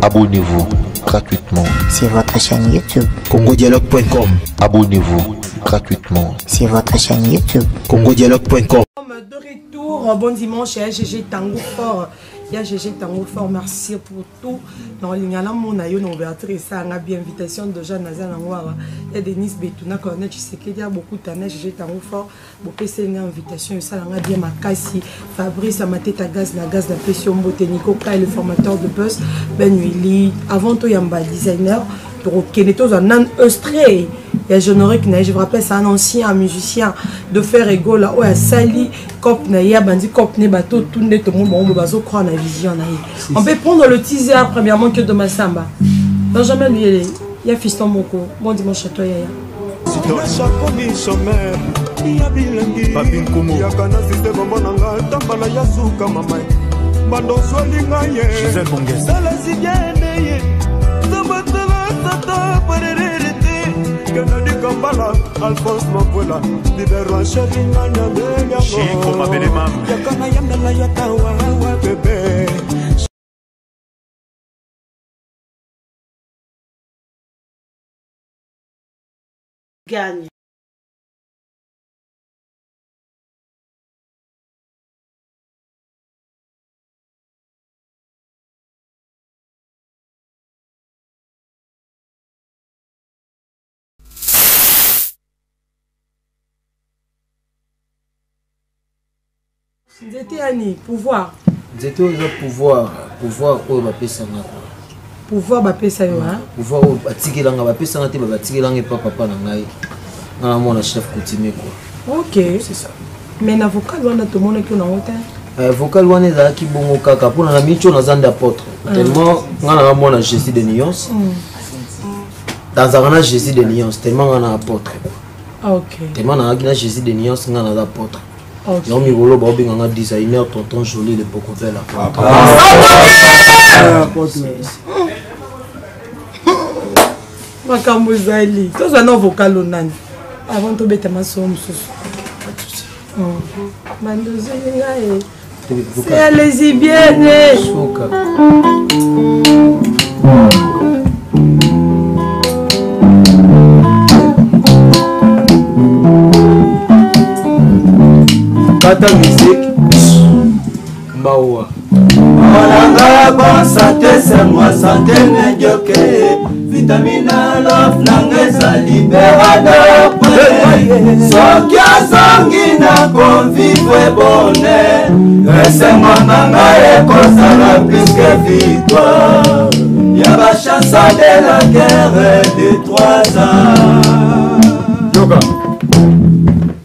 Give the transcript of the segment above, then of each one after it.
Abonnez-vous gratuitement sur votre chaîne YouTube. congodialogue.com. Abonnez-vous gratuitement sur votre chaîne YouTube. congodialogue.com. De retour, bon dimanche, GG Tango Fort. Ya GG Tango Fort, merci pour tout. Dans lingala mona yo na ouverture esanga bien invitation déjà naza nango awa. Ya Denise Betuna, Colonel Tshisekedi ya bokutana GG Tango Fort. Bopeseli nga invitation esala nga bien makasi. Fabrice Amateta gaz na gaz na pesi yo mbote. Nico Kai le formateur de bus Ben Willy avant toyamba designer tokokende tozwa nan extrait ya générique na ye. Je vous rappelle, c'est un ancien musicien de Ferre Gola oyo asali cop na ye, abandi cop ne bato tout nde tomoni bango bazo croire na vision na ye. On peut prendre le teaser premièrement que de Massamba. Benjamin Luyele, ya fiston moko. Bon dimanche à toi yaya. Papi Nkumu yaka na systeme mbo na nga tambala ya suka mama bando oswali ngai ye. Gisèle Bongese. Tala sibiene ye. Sabatala tata parerere te. Kennedy Kambala, Alphonse Mavuela, Libero Chéri nga na beli yango. Chico Mabele Mam. Yaka na yambela yo ta wa wa bébé. Gagne. Nzete yani pouvoir. Nzete oyo eza pouvoir, pouvoir oyo bapesanga quoi. Pouvoir bapesa yo, hein? Pouvoir oyo batikelanga, bapesanga te, batikelanga epa papa na ngai. Nga na mwana chef coutumier quoi. Ok. C'est ça. Mais na vocal wana tomonaki yo nango te. Vocal wana ezalaki bongo kaka mpona na micho naza nde apôtre. Tellement nga na mwana Jésus de nuance. Nazalaka na Jésus de nuance, tellement nga na apôtre. Ok. Tellement nazalaki na Jésus de nuance, nga naza apôtre. Ok. Yango mikolo baobenganga designer tonton Joli le Bokovel apôtre. Makambo ezali. Tozwa na vocal onani avant tobeta masolo mosusu. Bandozeli ngai. C'est allez-y bien. Suka. Kata musique. Mawa. Olanga bon santé, c'est moi santé médiocre. Vitamine love nanga eza libérado. Soki azongi na convivre bonheur, esengo na ngai ekozala plus que victoire. Ya ba chanson de la guerre de 3 ans. Yoka.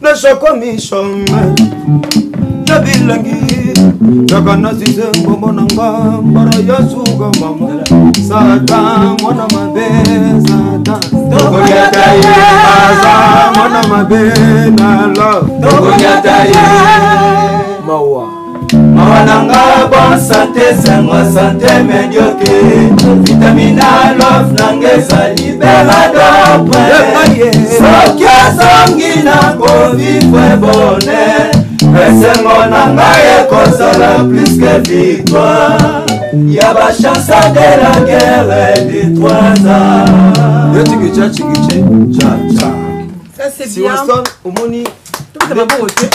Nasokomi chômeur, ya bilangi. Yaka na zize mbongo na nga, mbara ya suka mama. Satan, mwana mabe, Satan. Tokonyata ye. Aza mwana mabe na love. Tokonyata ye. Mawa. Mawa na nga, bon santé, sengo santé médiocre. Vitamine A, love na nga eza libérado. Soki azongi na kovivre bonheur, esengo na ngai ekozala plus que victoire. Ya ba chanson de la guerre de 3 ans. Yo tiki tcha, tiki tché, tcha, tcha. Ça c'est Si bien. Watson, omoni. Tout le monde te.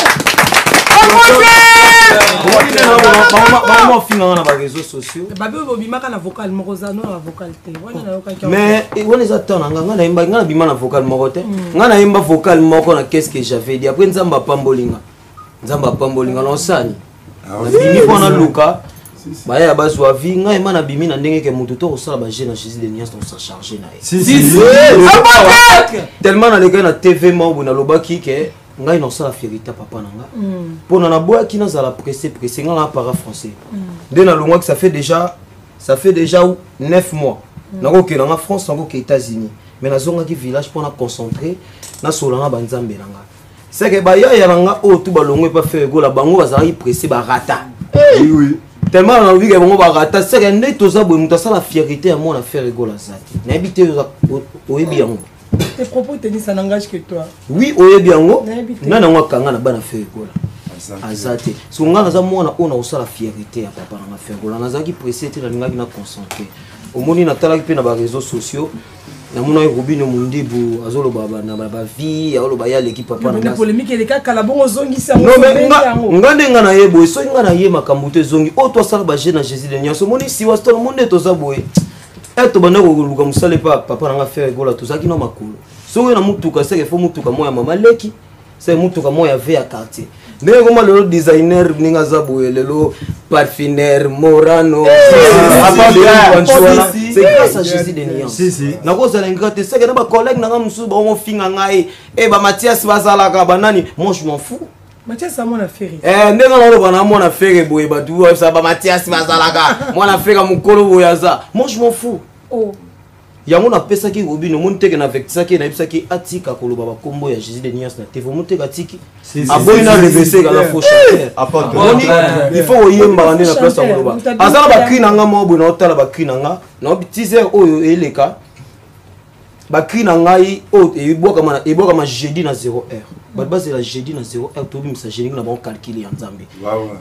Maman ofinganga na ba réseaux sociaux. Babe oyo bobimaka na vocal moko oza no na vocal te. Wana nayokaki yango. Mais wana eza temps na nga, nga nayemba, nga nabima na vocal moko te. Nga nayemba vocal moko na qu'est-ce que j'avais dit. Après Nzambe apamboli nga. Nzambe apamboli nga na osani. Nabimi mpo naluka. Baya bazwa vie, ngai ema nabimi na ndenge ke moto to kosala ba jeu na Jésus de nuance, donc ça chargé na ye. Si, si, si. Tellement nalekaki na TV moko boye, nalobaki ke ngai nasala fierté papa na nga. Mpona naboyaki nazala pressé, pressé, ngai na para français. Nde nalongwaki, ça fait déjà 9 mois. Nakokende nga France, nakokende États-Unis. Mais nazongaki village mpona concentrer, nasola nga banzambe na nga. C'est que bayaya na nga oyo tu balongwe pa Ferre Gola, bango bazalaki pressé, barata. Oui, oui. Tellement nalobi ke bango barata, c'est que nde toza boye, moto asala fierté ya mwana Ferre Gola aza te. Nayebi te oyebi yango. Tes propos tennis, ça n'engage que toi. Oui, oyebi yango. Nayebi te. Nani yango akanga na bana Ferre Gola? Aza te. Aza te. So nga naza mwana oyo nakosala fierté ya papa na nga Ferre Gola. Nazalaki pressé te, nalingaki na concentré. Omoni natalaki mpe na baréseaux sociaux, namonaki Robino Mundibu azoloba na bavie, azoloba ye aleki papa na nga. Polémique eleka kala, bongo ozongisi yango. Nga nde nga na ye boye, soki nga na ye makambo te ezongi oyo twasala baje na Jésus de nyonso. Omoni Siwaston, omoni nde toza boye, e tobanda koluka mosala epa papa na nga Ferre Gola. Tozalaki na makolo, soki oyo na mutuka seke fo mutuka moko ya mama leki, se mutuka moko ya ve ya quartier. Ndenge koma lelo designer, ndenge aza boye lelo, parfinaire Morano, c'est grâce à Jésus de nuance. Nakozala ingrat te, seke na bacollègue nanga mosusu baomofinga ngai e bamathias bazalaka banani, moi je m'en fous. Mathias amona Ferre. Ndenge naloba na mwana Ferre boye, bato oyebisa bamathias bazalaka mwana Ferre mokolo boye aza, moi je m'en fous. Oh. Yango napesaki Robino, omoni teke navectisaki ye, nayebisaki atika koloba bakombo ya Jésus de nuance na TV. Omoni teke atiki, aboyi na revese kala faux chanteur. Omoni, il faut oyembaka nde na place ya koloba. Aza na bacri na nga moko boye, naotala bacri na nga na teaser oyo eleka, bacri na ngai oyo ebwakama jeudi na 0 heure. Bato bazela jeudi na 0 heure, tobimisa générique na bango, calcule ya Nzambe.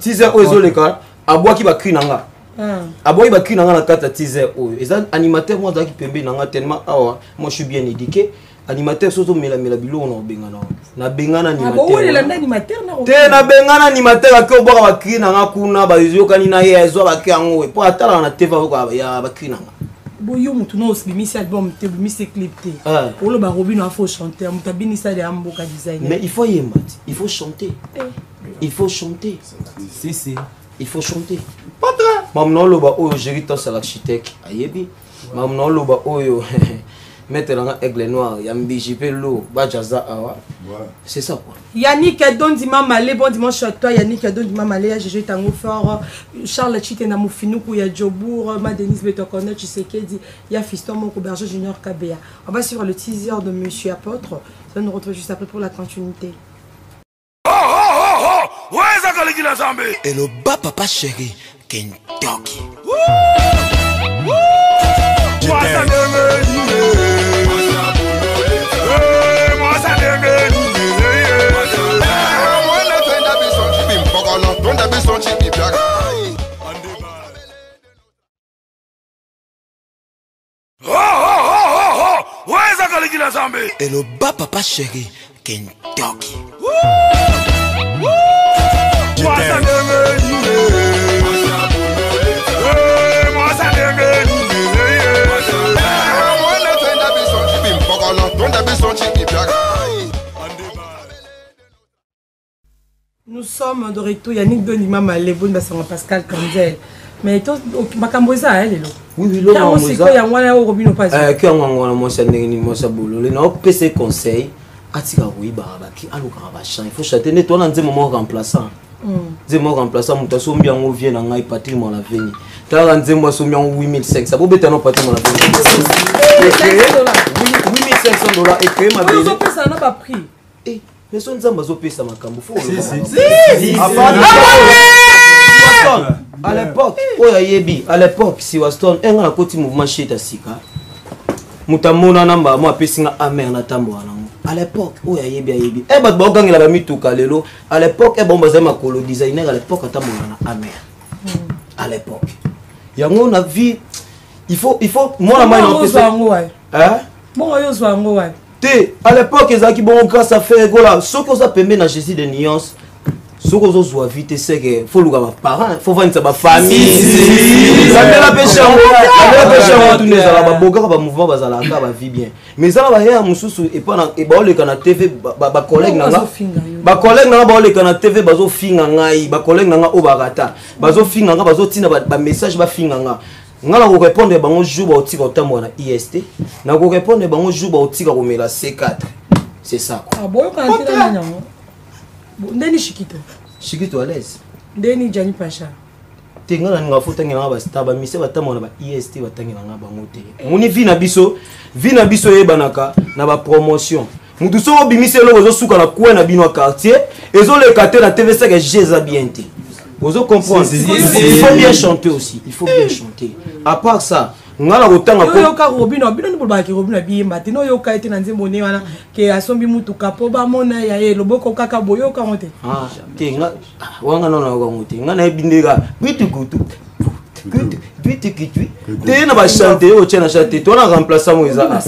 Teaser oyo ezoleka, abwaki bacri na nga, abwaki bacri na nga na kati ya teaser oyo. Eza animateur moko azalaki pembeni na nga, tellement awa moi je suis bien éduqué. Animateur so ozomelamela biloko na kobengana, nabengana animateur te, nabengana animateur. Ake obwaka bacri na nga kuna, bayokani na ye, azwa bacri yango po atalaka na TV ya bacri na nga. Boyo motu no obimisi album te, obimisi clip te, oloba Robino a faux chanteur, moto abinisa ya mboka, designer. Mais il faut yemba ti, il faut chanter, il faut chanter. Si si. Il faut chanter. Mamu na oloba oyo, Géri Tosa l'architecte ayebi. Mamu na oloba oyo, maître nanga Aigle Noir ya Mbiji mpe lo bajaza awa, c'est ça quoi. Yannick Dondima Malé, bon dimanche à toi Yannick Dondima Malé, ya GG Tango Fort, Charles Chitenda Mofinuku ya Djobour, ma Denise Betokono Tshisekedi, ya Fiston Moko Berger Junior Kabea. On va suivre le teaser de Monsieur Apôtre. Ça nous retrouve juste après pour la continuité. Eloba papa chéri Kentoki. Eloba papa chéri Kentoki. Nous sommes de retour. Yannick Donima Malebo, Basanga Pascal Kanzel. Mais to makambo eza lelo. Oui, oui. Yango sikoyo, yango wana oyo Robino pasi. Ke yango, yango wana mwasi ya ndenge nini, mwasi ya bolole. Na opesa ye conseil, atika koyibaka baki, alukaka bachamp, il faut chanter. Nde towana nzembo moko remplaçant, nzembo moko remplaçant, moto asombi yango, vie na ngai Patrik Molaveni. Talaka nzembo, asombi yango 8500. Bobeta no Patrik Molaveni 8500 $, ecrée mabele. Ozopesa na baprix. Eh, mais so Nzambe azopesa makambo, fo à l'époque oyo ayebi, à l'époque Siwaston enga nakoti mouvement sheta sika, moto amonana mbala mo apesi nga amer, natambola nango. À l'époque oyo ayebi, ayebi e bato baokangela bamituka lelo. À l'époque e bango bazali makolo, designer à l'époque atambola na amer à l'époque. Yango na vie, il faut mwana mai na ozwa yango wapi? Hein? Bongo oyo ozwa yango wapi? Te, à l'époque ezalaki bongo grâce à Ferre Gola. Soki oza pembeni na Jésus de nuance, soki ozozwa vie te, seke fo luka baparent, fo vandisa bafamille. Landela mpe shango, landela mpe shango. Tuna ezala babogaka bamouvement, bazalaka bavie bien, mais eza na bayaya mosusu epa baoleka na TV, bacollègue na nga, bacollègue na nga baoleka na TV, bazofinga ngai. Bacollègue na nga oyo barata, bazofinga nga, bazotina bamessage, bafinga nga. Nga na korépondre bango jour baotika kotambola na ist, na korépondre bango jour baotika komela C4, c'est ça quoi. Ah, boyokana te na nani yango? Ndeni Shikito? Shikito à l'aise. Ndeni Jani Pacha? Te, nga nalinga fo tangelanga bastar, bamise batambola na ba ist, batangelanga bango te. Moni vie na biso, vie na biso eyebanaka na bapromotion. Mutu soki obimisi eloko, ezosuka na coin na bino ya quartier, ezoleka te na TV, seke g eza bien te. Ozo comprendre? Il faut bien chanter aussi, il faut bien chanter. À part ça, nga na kotanga Oyoka Robino, bino nde bolobaki Robino abiyemba te. Noyoka ye te na nzembo ne wana ke asombi mutuka mpo bamona ya ye loboko kaka, boyoka ngo te? Ah, te, nga wanga nano nayoka ngo te. Nga nayebi nde kaka bitukutu. Twitwitwitwi te na bachante oyo otya na chante to wana remplaçant mo eza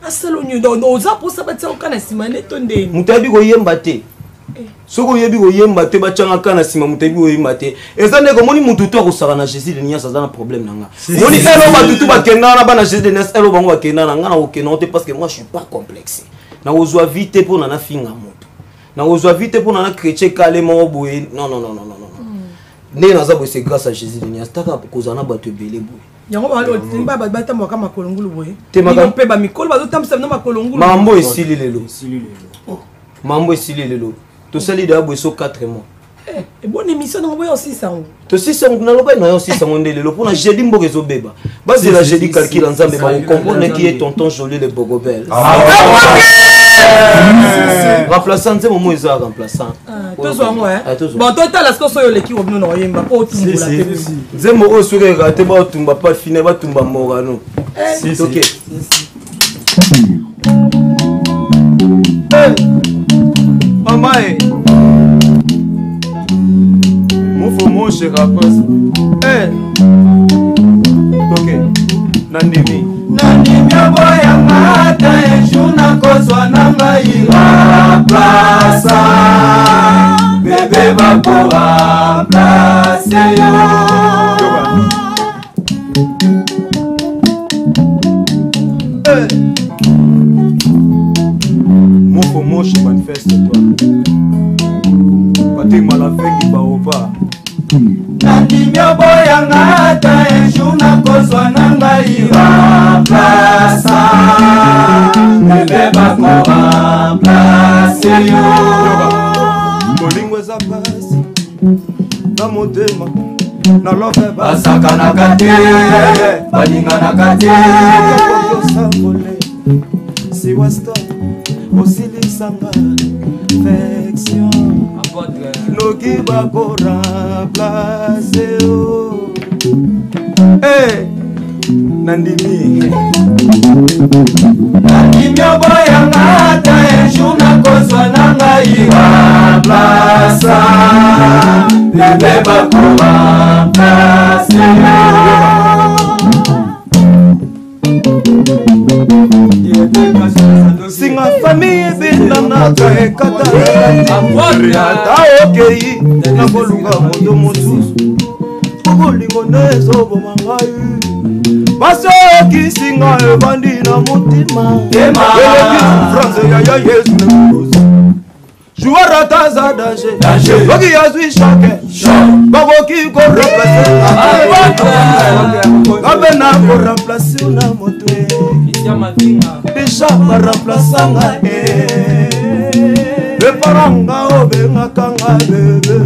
asala nini oza mposa batia oka na nsima nde to ndeni moto ayebi koyemba te eh. Soki oyebi koyemba te, batyanga ka na nsima. Moto ayebi koyemba te, eza ndenge omoni motu to akosaka na Jésus de Nias aza na problème na nga. Moni elo bato tu bakenda wana, bana Jésus de Nias elo bango bakenda na nga, na kokenda te parce que moi je suis pas complexé. Nakozwa vie te mpo na nafinga moto, nakozwa vie te mpo na na chrétien kale moko boye. Non, non, non, non, non. Ndenge naza boye, c'est grâce à Jésus de Nias. Taka kozala na bato ebele boye. Yango bato batambwaka makolo ngulu boye mpe bamikolo bazotambwisa bino makolo ngulu. Mambo esili lelo, mambo esili lelo. Tosali deya boye so 4 mois. Eboni émission nango boye osisa yango. Tosisa yango, nalobai na yo osisa yango nde lelo mpona jeudi mboka ezobeba. Bazela jeudi, calcul ya Nzambe, bakocomprendre ki ye tonton Joli le Bogobel remplaçant. Nzembo mo eza remplaçant. Tozwa yango bon, totala siko soki oleki obino na oyemba mpo otumbola te. Nzembo oyo soki erate, baotumba pa fine, batumba Morano. Toke. Mama e mofo mosheka pasi. Toke, nandimi. Nandimi oboyanga ata ejour nakozwa na ngai remplaça bebe, bakoremplace yo. Mofo moshe, manifeste toi. Patrik Malafengi baopa. Nandimi oboyanga ata ejour nakozwa na ngai remplaça bebe, bakoremplace yo. Bolingo eza pasi na motema na love. Basakanaka te, balinganaka te. Osangole siwasta osilisanga affection, noki bakoremplace yo. Hey, nandimi. Nandimi oboyanga ata ejour nakozwa na ngai remplaça bebe, bakoremplace yo. Singa famille ebendangaka ekata ata okei, nakoluka moto mosusu po bolingo nde ezoboma ngai. Basokisinga ebandi na motima, elobi France yaya Yesu. Joueur ata aza danger, soki azwi choc, bakoki koremplace abe na koremplace na moto. Deja baremplaçanga eparanga, obengaka nga bebe,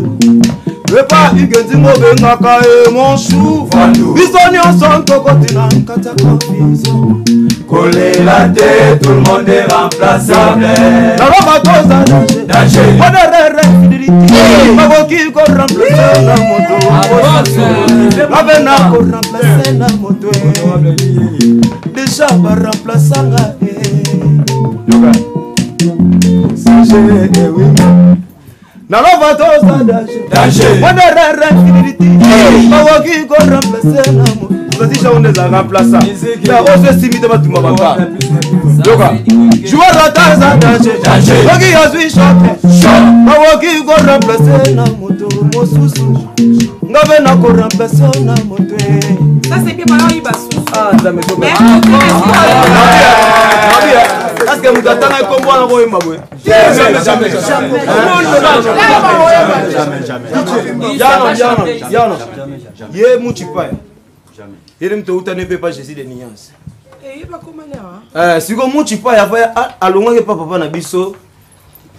epa igenzingo obengaka ye mon chou. Biso nyonso tokoti na kati ya confusion. Kolela te, tout le monde est remplaçable. Naloba toza danger, oderere fidélité, bakoki koremplace na moto, abe na koremplace na moto. Deja baremplaçanga. Naloba toza danger, oderere fidélité, bakoki koremplace na moto. Sasisha onde eza remplaçant oso esimi te, batumba baka. Yoka, joueur ata aza danger, soki azwi choc, bakoki koremplace na moto mosusu. Nga mpe nakoremplace na moto. Ça c'est bien, bayoyiba susu. Nzambe, parce que moto atanga ekombo wana koyemba boye. Yano, yano, yano, ye muchipaya ye moto outani mpe pa Jésus de Nuance. Sikoyo muchipaya ava alongwaki epa papa na biso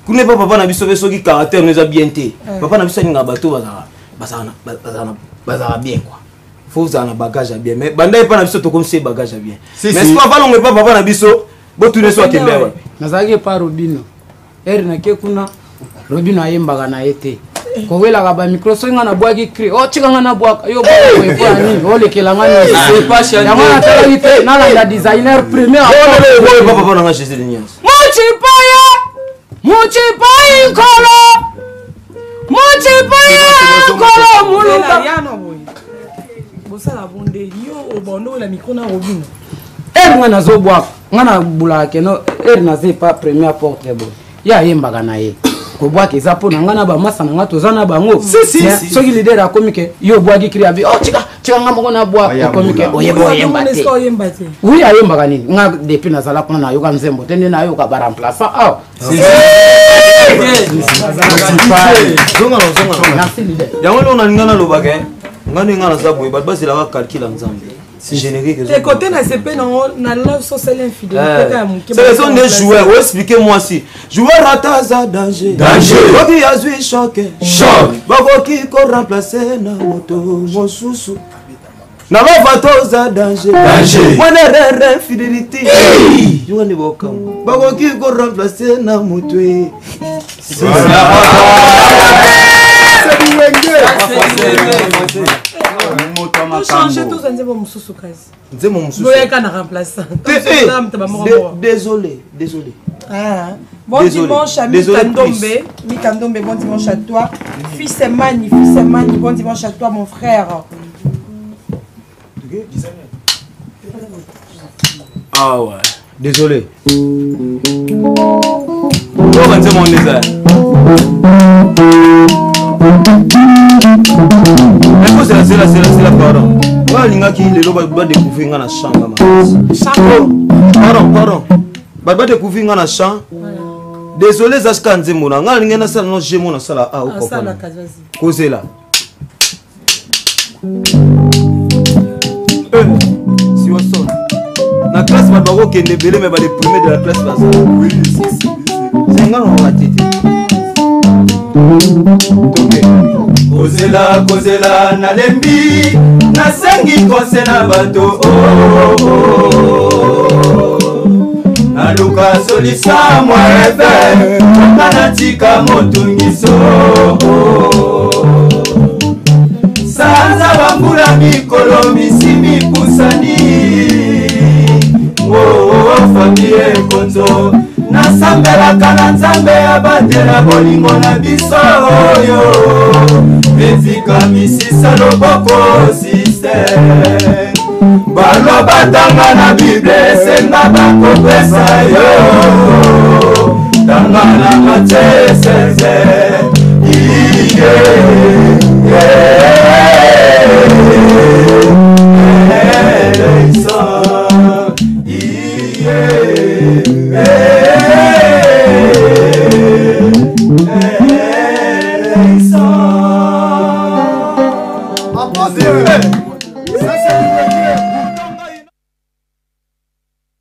kuna, epa papa na biso mpe soki caractère no eza bien te. Papa na biso alingaka bato bazalaka bien quoi, faut ozala na bagage ya bien. Mais banda epa na biso tokomisi ye bagage ya bien. Mais sikoyo avalongo epa papa na biso, botuna so akende wapi? Nazalaki epa Robino ere nake kuna, Robino ayembaka na ye te, kowelaka bamicro. Soki nga nabwaki cri, o tika nga nabwaka yo boye mpo ya nini olekela nga nyonso? Yango natalaki te, nalanda designer premier. Papa nanga Jésus de Niance. Muchipaya, muchipayi nkolo, muchipayi nkolo muluka. Osala bonde yo obando la micro na Robino. Ere nga nazobwaka nga nabulaka keno ere naza epa première porte boye ye ayembaka na ye kobwaka eza mpo na ngai na bamasa na ngai toza na bango soki leader akomi ke yo obwaki kri abi oh tika tika ngai moko nabwaka ekomi ke oyeba oyemba te wi ayembaka nini nga depuis nazala kuna nayoka nzembo te nde nayoka baremplaçant awa yango nde nalinga nalobaka ngai ndenge ngai naza boye bato bazelaka calcul ya nzambe générique te côté na sepe nango na love social infidélité ya moke c'est raison nde joueur oexplike mwasi joueur ata aza danger soki azwi choc choc bakoki koremplace na moto mosusu na lova toza danger mwana erreur infidélité yoka nde bokambo bakoki koremplace na moto e tochange tozwa nzembo mosusu kasi nzembo mosusu boyaka na remplaçant désolé désolé ah. Bon Désolé. dimanche à Mika Ndombe. Mika Ndombe, bon dimanche à toi. Fils Mani, fils Mani, bon dimanche à toi, mon frère. Ah ouais. Désolé. Oyo nzembo wana eza. Zela zela zela zela pardon. Nga alingaki lelo ba découvrir nga na champ nga makasi. Pardon pardon. Bato ba découvrir nga na champ. Désolé eza sika nzembo na nga nalingi nasala no jemo nasala a okomprendre. Kozela. Eh, siwason na classe bato bakokende ebele me badeprime de la classe bazala senga na te te toke kozela kozela nalembi nasengi konse na bato oh, oh, oh. naluka solisa mwa efe oka natika motungiso sanza bambula mikolo misi mipusani oo fami ekonzo nasambelaka na nzambe abatela bolingo na biso oyo etika misisa loboko sister Balwa batanga na Bible esenga bakopesa yo tanga na Matthieu 16 iye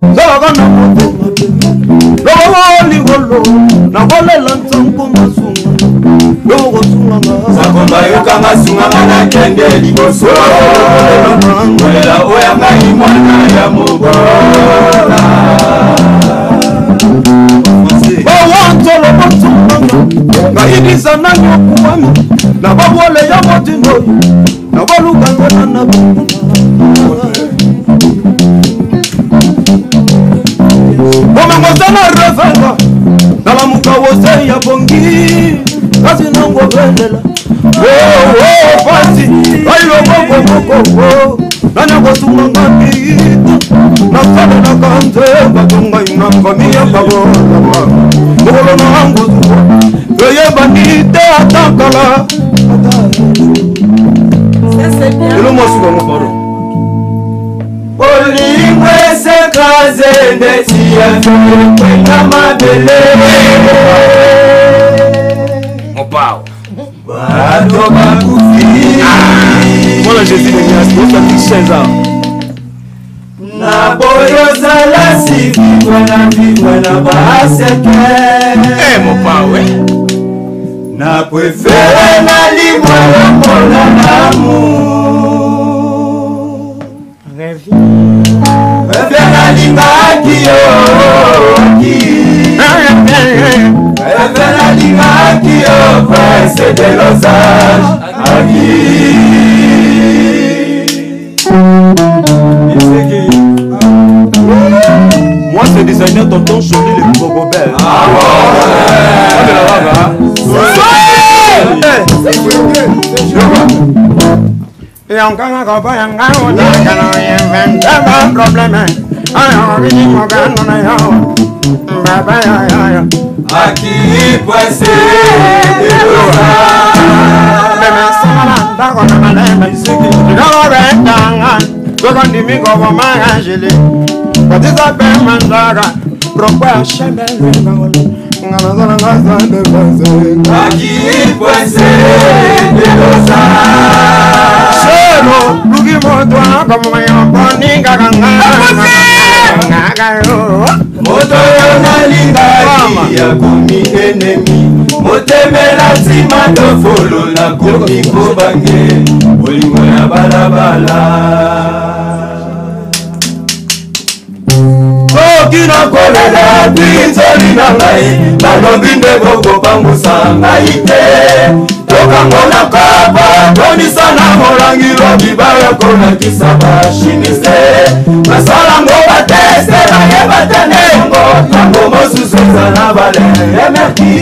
Zalaka na motema te lokola likolo nakolela nsango masunga lokosunganga sakomba yokanga sunganga nakende liboso kolela oya ngai mwana ya mobola bawanzolo bosunganga ngayibisa nanyokuwami na babwale ya motindo oyo nakoluka nzela na bomengo ozala revenga nalamuka wose ya bongi kasi nango belela pasi ai loboko moko nani akosunga nga bita nasalelaka nzemba to ngai na fami ya babolama mokolo na ngozuwa eyebani te ata kala elo mwasi bango pardon bolingo esekaze ndeti ya mabele mopao bato bakufi mwana jésus de nias osati césar na boyo ozala si vivre na vivre na baseke eh, mopao eh. na prefere na limwa lokola namu Rêve nalingaki yo Rêve nalingaki yo Prince de los anges Aki Moi c'est designer tonton Jolie le Gobert. Ah ouais. Moto oyo nalingaki akomi enemi motemela nsima tofolo nakomi kobange bolingo ya balabala soki nakolela pinzoli na ngai balobi nde bokopangusa ngai te tokangola kopo tondisa na molangi lobi baya kolakisa bashimise basalango bateste bayeba te ndenge yango mosusu eza na bale emerki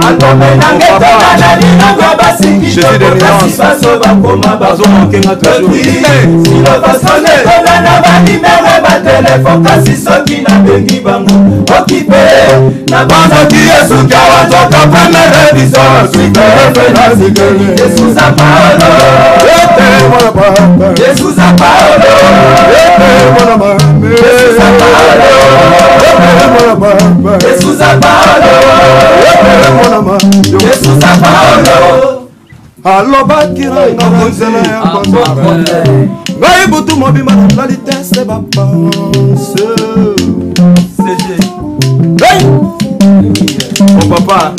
atome nange tona na linongo basiki tokokasi baso bakoma basilobasone tona na banimere batelefon kasi soki nabengi bango okipe na banzoki esuki awa nzoka premiere biso Jesus a Paolo, Jesus a Paolo, Jesus a Paolo, Jesus a Paolo, Jesus a Paolo. Alobaki na nzela ya ngai butu mobimba nalali te se bapense. Mon papa.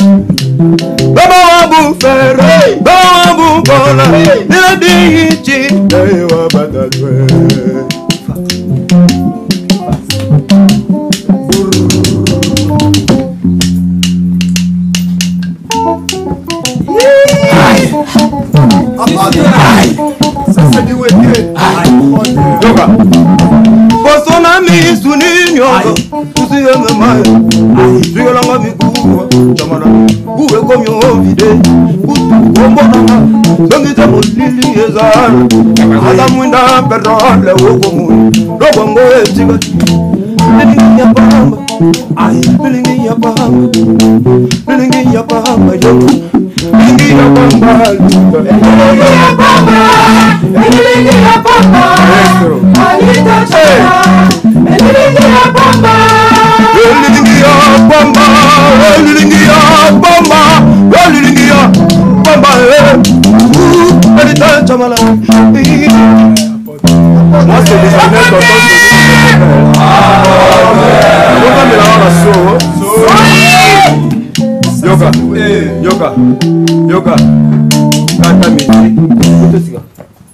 Baba wabu fere, baba wabu bola, nila diichi, ewa batatwe. Yoka. Poso na misu ninyoka, usiyeme mayo, zikalanga mikuwa, chamana, kuwe komyo vide, kutu kombonanga, songisa molili ezala, aza mwinda petrole okomuni, lokongo etika, lilingi ya pamba, lilingi ya pamba, lilingi ya pamba, yo. Lilingi ya pamba, lilingi ya pamba, lilingi ya pamba, alitochana, lilingi ya pamba, lilingi ya pamba, lilingi ya pamba, lilingi ya pamba, alitochana. Moi c'est désormais tonton. Yoka, yoka, yoka. Kata midi.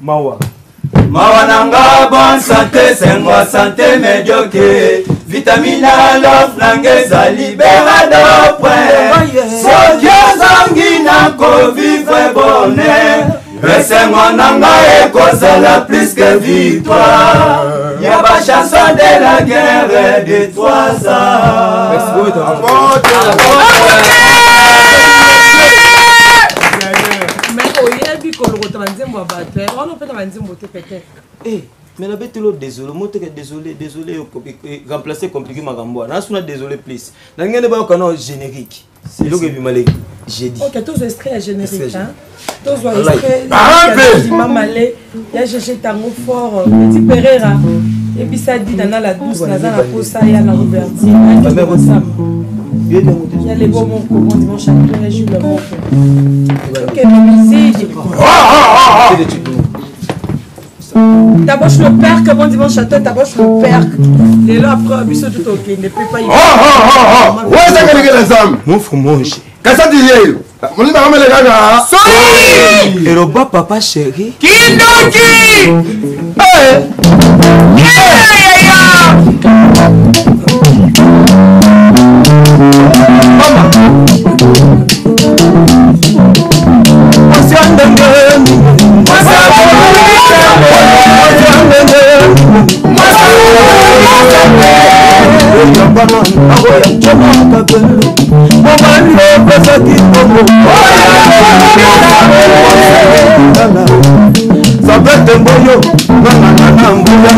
Mawa. Mawa nanga bonne santé, sengwa santé médiocre. Vitamine love nanga ezali berado point. Soki ozangi na kovivre bonheur. Esengo nanga ekozala plus que victoire. Ya ba chanson de la guerre de 3 ans. Merci beaucoup. Mais oyebi kolokota banzembo ya bato wana opeta banzembo te peut-être. Eh, mais na betelo désolé, moi te désolé, désolé remplacer compliqué makambo. Na suna désolé please. Na ngene ba yoka générique. Eloko ebima le jeudi. Ok, tozwa extrait ya générique, hein. Tozwa extrait ya Mamale, ya GG Tango Fort, Petit Pereira. Ebisa di nana la douce, naza na posa ya na Robertine. Ya lebo moko, bon dimanche à tous les jours moko. Ok, musique. Taboche le père, que bon dimanche à toi, taboche le père. Et là, après, biso tout ok, ne peut pas y aller. Ouais, ça que les hommes. Mon fromage. Qu'est-ce que tu dis? Mon livre ramène les gars. Sorry! Et le bas papa chéri. Kindoki! Eh! Yeah! Mama! Babete mboyo nanana mbuya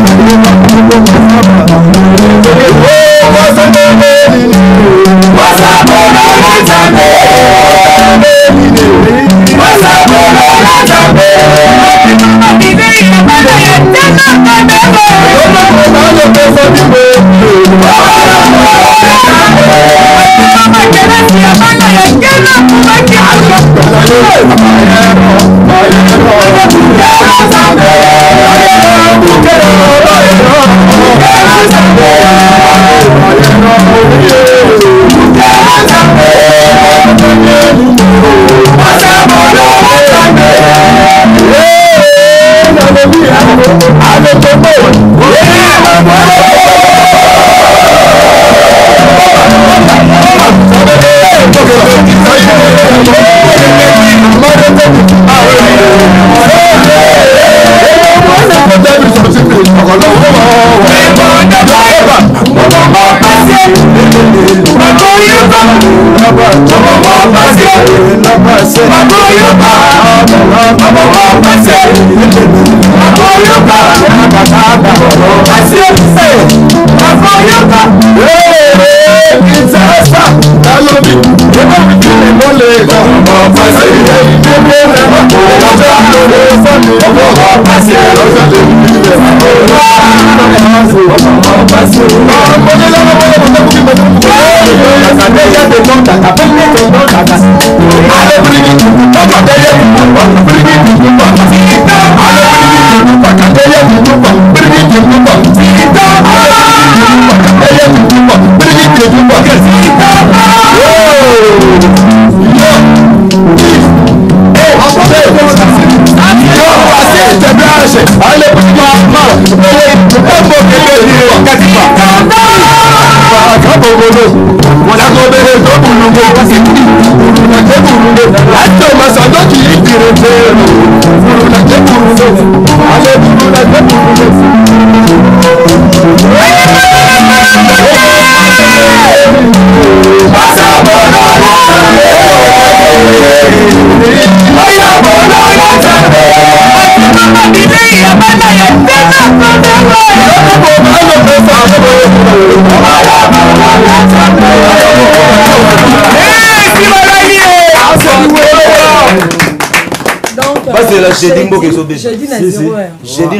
Bazela jeudi mboka ezobeta jeudi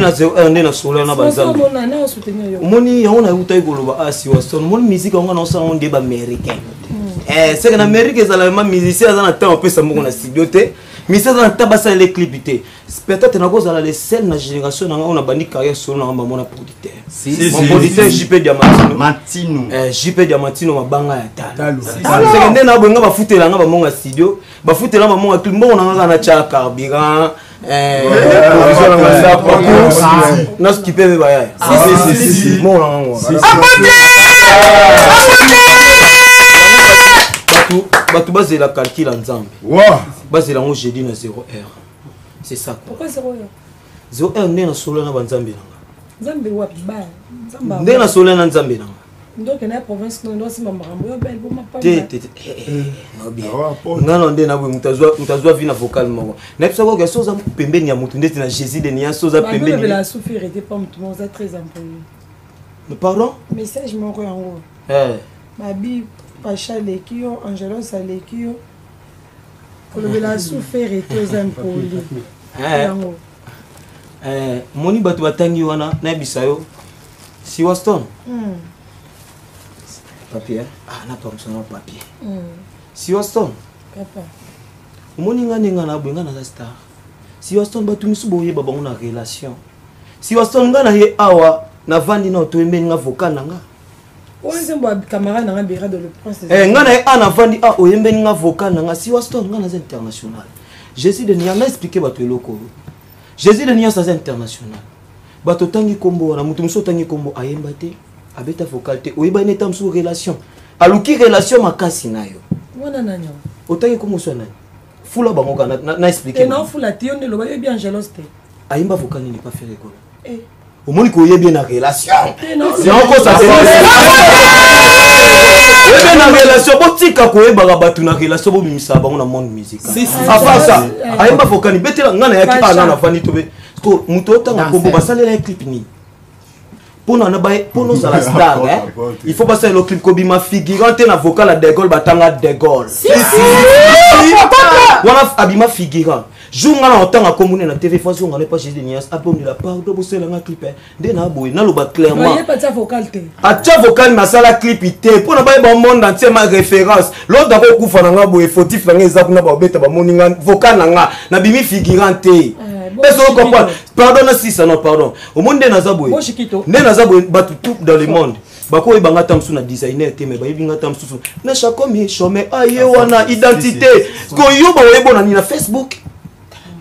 na 0 heure nde nasolola na banzambe. Omoni yango nautaki koloba asiwason, omoni musique yango naosala ngo nde baaméricain. Seke na amérique ezala ma musicien aza na temps apesa moko na studio te, musicien aza na temps basalela clip te. Peut-être nakozala le seul na génération na nga oyo nabandi carrière solo na nga bamona producteur, mon producteur JP Diamantino, JP Diamantino mabanga ya talo. Seke nde na boyenga bafutela nga bamonga studio, bafutela bamonga clip, mbongo na nga kaka na tya carburant nasikipe mpe bayaya mbongo na ngango. Bato bazela calcul ya Nzambe, bazela yango jeudi na 0 heure, c'est ça. Pourquoi 0 heure? 0 heure nde nasolola na banzambe na nga. Nzambe wapi? Ba Nzambe nde nasolola na Nzambe na nga. Ndoke na province no ndo simba makambo yo bel boma pa te te te no bien nga na nde na boye moto azwa vi na vocal moko nayebisa koke so oza pembeni ya motu ndeti na Jésus de nia so oza pembeni. La souffrir était pas motu moko oza très impoli. Pardon? Message moko yango babi Pacha aleki yo, Angelos aleki yo, kolobela souffrir ete oza impoli yango. Moni bato batangi wana, nayebisa yo Siwaston papier, ah napangusa na papier. Siwaston, omoni nga ndenge na boye, nga naza star. Siwaston, bato misusu boyeba bango na relation. Siwaston, nga na ye awa navandi na otoyembeli nga vocal na nga. Oyo nzembo ya camarade na nga Berado le Prince. Nga na ye a navandi a oyembeli nga vocal na nga. Siwaston, nga naza international. Jésus de Nias, na explike bato eloko oyo. Jésus de Nias aza international. Bato otangi nkombo wana, moto mosusu otangi nkombo ayemba te, abeta vocal te, oyebani eta mosusu relation, aluki relation makasi na yo. Wana nani yango? Otangi nkombo mosusu ya nani? Fula bango kaka na explike. Naofula te, yo nde loba yoyebi Angelos te. Ayemba vocal nini? Pa Ferre Gola. Omoni koyebi ye na relation, yango kosa oyebi na relation. Botika koyebaka bato na relation, bobimisaka bango na monde musical. Afasa ayemba vokani betela nga nayaki ana navandi tobe. Ko moto otanga kombo basalela ye clip nini? Mpona na baye mpona ozala star, eh? Il faut basalela clip. Kobima figurant te na vocal ya De Gaulle, batanga De Gaulle wana abima figurant. Jour nga na otanga kombo na TV, faut zonga na pas Jésus de Nias abondela pardon, bosalelanga clip, eh. Nde na boye naloba clairement, atia vocal me asala clip te mpo na bayeba monde entier ma référence. L'autre akokufa na nga boye, fautif na nga eza kuna, babeta bamoni nga vocal na nga nabimi figurant te. Est-ce que comprendre? Pardon, na sisa non, pardon. Omoni nde naza boye, nde naza boye, bato tout dans le monde bakoyeba nga ata mosusu na designer te, mais bayebi nga ata mosusu na chakomi chome aye wana identité koyo baoyeba na nini na Facebook,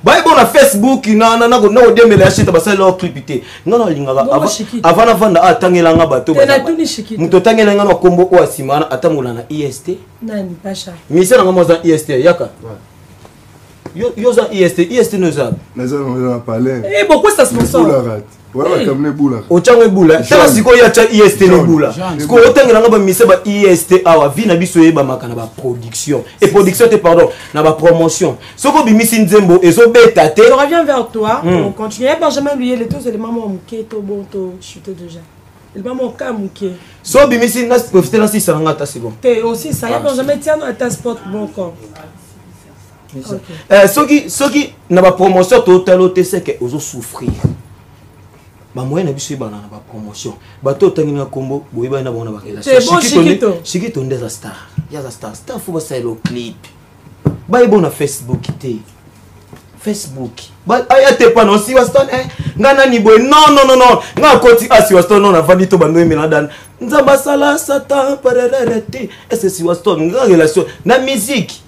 bayeba na Facebook na kodembela ya sheta basalela clip te. Nga nalingaka avant navanda atangelanga bato, moto otangela nga na kombo oyo nsima wana atambola na IST, mise nanga mo aza IST. Yaka yo oza IST, IST no eza otyango ebula. Tala sikoyo, atya IST na ebula. Sikoyo otangelanga bamise ba IST awa. Vi na biso eyebamaka na baproduction e production te, pardon, na bapromotion. Soki obimisi nzembo ezobeta te. Je reviens vers toi. On continue. Benjamin Luyele, tous éléments mo moke to bon to chuter déjà. Élément mo ka moke. So obimisi na profite na sisa nanga ata c'est bon. Te aussi ça ya Benjamin tiens ata sport bon corps. Eh, soki na bapromotion totala te, seke ozosouffrir. Bamoyen na biso ebana na bapromotion. Bato otangi na nkombo boyebani na bango na barelation. Shikito nde aza star, ye aza star. Star faut basalela clip, bayeba na Facebook te. Facebook aya te pana osiwa star, eh, nga nani boye? Non, non, non, non, nga akoti asiwa star non, navandi to bando oyembela dana Nzambe asala Satan parerere te. Ese siwa star nga relation na musique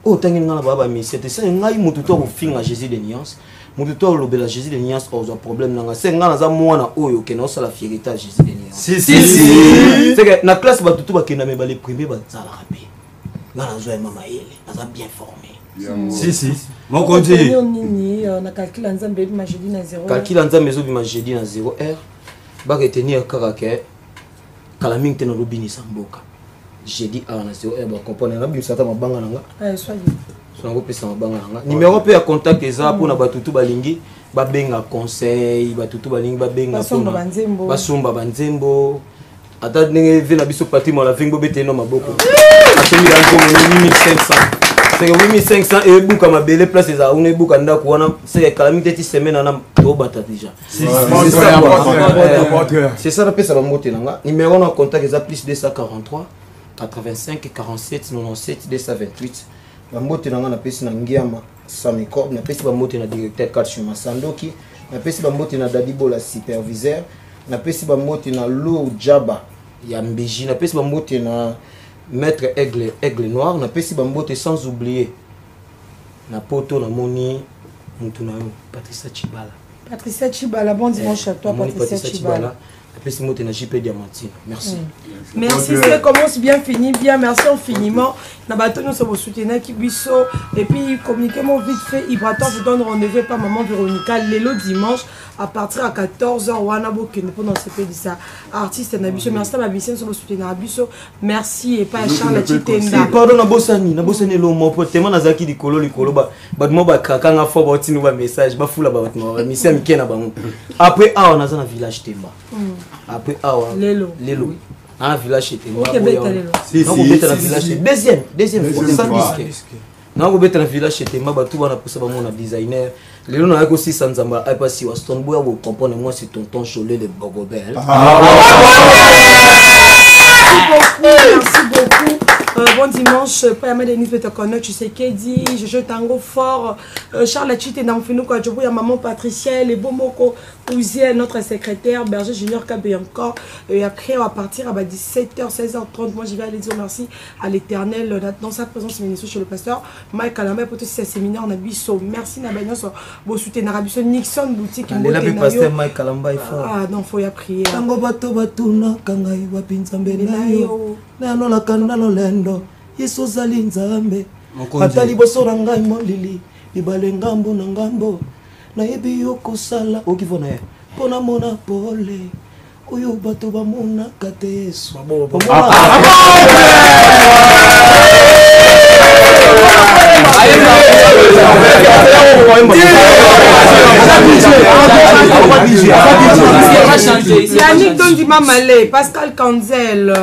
oyo otangi nga na baya bamisie te. Se ngai motu to akofinga Jésus de Nuance, motu to alobela Jésus de Nuance ozwa problème nanga. Se ngai naza mwana oyo okende osala fierté ya Jésus de Nuance. Seke na classe bato to bakenda me bale premier bazalaka mpe nga nazwa yema mayele, naza bien formé. Si si, mokonzi. Nini na calcul ya Nzambe ebima jeudi na 0? Calcul ya Nzambe ezobima jeudi na 0 heure. Baretenir kaka ke kala mingi te nalobinisa mboka jeudi awa na 0 heure. Bacomprendre, nabimisa ata mabanga na nga, so nakopesa mabanga na nga. Numéro mpe ya contact eza mpona bato tu balingi babenga conseil, bato tu balingi babenga basomba banzembo. Ata ndenge ve na biso Patri Malavingi, bobete no maboko, asombi ya nzembo ni 8500, seke 8500 ebuka mabele place ezala kuna, ebuka ndako wana. Seke kala mingi te, ti semaine wana tobata déjà. C'est ça. Napesa bambote na nga. Numéro na contact eza plus 243 85 47 97 228. Bambote na nga napesi na Ngiama Samicob, napesi bambote na directeur Calcium Masandoki, napesi bambote na Dadi Bola superviseur, napesi bambote na Lour Jaba ya Mbeji, napesi bambote na maître Aigle, Aigle Noir, napesi bambote. Sans oublier na poto namoni mutu na yo Patricia Chibala. Patricia Chibala, bon dimanche à toi. Patricia Chibala. Napesi mbote na JP Diamantine. Merci. Merci, c'est commence bien, fini bien. Merci infiniment. Na bato nyonso bosoutenaki biso. Et puis, communiquez-moi vite fait. Ibrator vous donne rendez-vous par maman Véronica lelo dimanche à partir à 14h. Wana bokende mpona osepelisa artiste na biso. Merci na babisi nyonso bosoutenaka biso. Merci et pas Charles Chitenda. Pardon, nabosani eloko moko tema. Nazalaki likolo likolo, bato mo bakrakanga fo baotindi bamessage, bafula bato bamisi ya mike na bango. Après awa naza na village Temba. Après awa lelo. Lelo na village Temba nakobeta na village deuxième fois sans disque. Nakobeta na village Temba, bato bana posa bamona designer. Lelo nayaki kosisa Nzambe ayepasi wa Stone boya bocomprendre. Moi, c'est tonton Jolé le Bogobel. Merci beaucoup. Bon dimanche, Payama Denis Betokono, Tshisekedi, Jojo Tango Fort, Charles Chite Namfinuko, Djobo, ya maman Patricia, les Bomoko, Ouziel, notre secrétaire, Berger Junior Kabé encore. Et après, on va partir à 17h, 16h30. Moi, je vais aller dire merci à l'Éternel dans sa présence, ministre chez le pasteur Mike Alamba, pour tous ces séminaires, on a biso. Merci, Nabanyos, bon soutien, Arabiso, Nixon Boutique. Nalela mpe pasteur Mike Kalamba ifort. Ah non, faut y prier. Ntango bato batunaka ngai wapi Nzambe na yo, nayalolaka na lolendo Yesu ozali Nzambe. Ata liboso na ngai molili libale ngambo na ngambo, nayebi yo kosala okivo na ye mpo namona pole oyo bato bamonaka te. Yesu. Yannick Dondima Malé, Pascal Kanzel,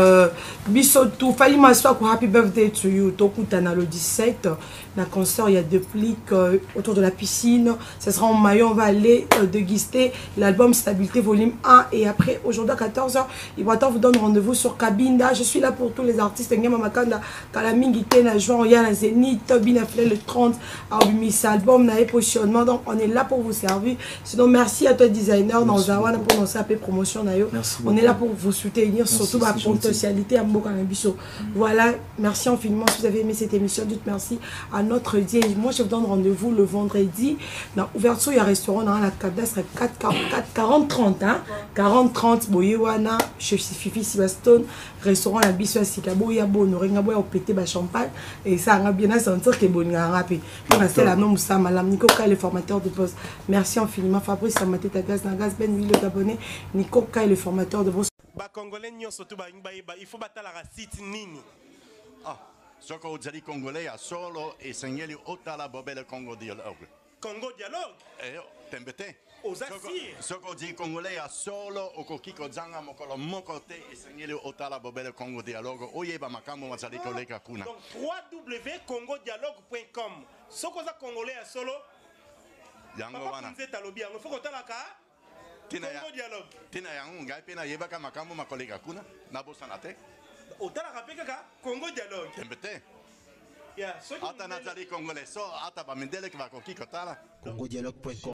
biso tout, Fally Maswaku, happy birthday to you. Tokutana le 17, na concert, il y a deux pliques autour de la piscine. Ce sera en maillot, on va aller déguster l'album Stabilité volume 1. Et après, aujourd'hui à 14h, Ibrator vous donne rendez-vous sur Kabinda. Je suis là pour tous les artistes. Ngema Makanda, Kalamingi, Tena, Joan, Yana Zenith, Bina Flé le 30, Aubimisa, album, Nae Positionnement. Donc, on est là pour vous servir. Sinon, merci à toi, designer, dans Zawana, pour lancer AP Promotion. Merci On est là pour vous soutenir, Merci, surtout ma c'est gentil. potentialité à Mboka na biso. Voilà, merci infiniment si vous avez aimé cette émission. Dites merci à notre Dieu. Moi, je vous donne rendez-vous le vendredi. Dans ouverture, il y a un restaurant dans la cadastre 4, 4, 40 30. Hein? 40 30, Boyewana, chez Fifi Sibastone, restaurant la biso à Sikabo, Yabo, Norenga, Boya, pété, ba champagne. Et ça, on a bien à sentir que bon, rapé. Pour rester la nom, ça, Madame Nico Kai, le formateur de poste. Merci infiniment, Fabrice, Samaté, Tagas, Nagas, Ben, Willo, Tabonné, Nico Kai, le formateur de poste. Bacongolais nyonso to balingi bayeba, il faut batalaka site nini? Ah, soki ozali congolais ya solo, esengeli otala bobele Congo Dialogue. Congo Dialogue. Eh, tembe te. Oza Soko- sire? Soki ozali congolais ya solo, okoki kozanga mokolo moko te, esengeli otala bobele Congo Dialogue, oyeba makambo mazali koleka kuna. Donc www.congodialogue.com, soki oza congolais ya solo. Yango Papa wana. Kunzeta alobi yango, faut kotalaka Tina ya- Congo Dialogue. Ntina yango, ngai mpe nayebaka makambo makoleka kuna, nabosana te. Otalaka mpe kaka Congo Dialogue. Tembe te. Ya, soki Ata nazali congolais so, ata bamindeleki bakoki kotala. congodialogue.com.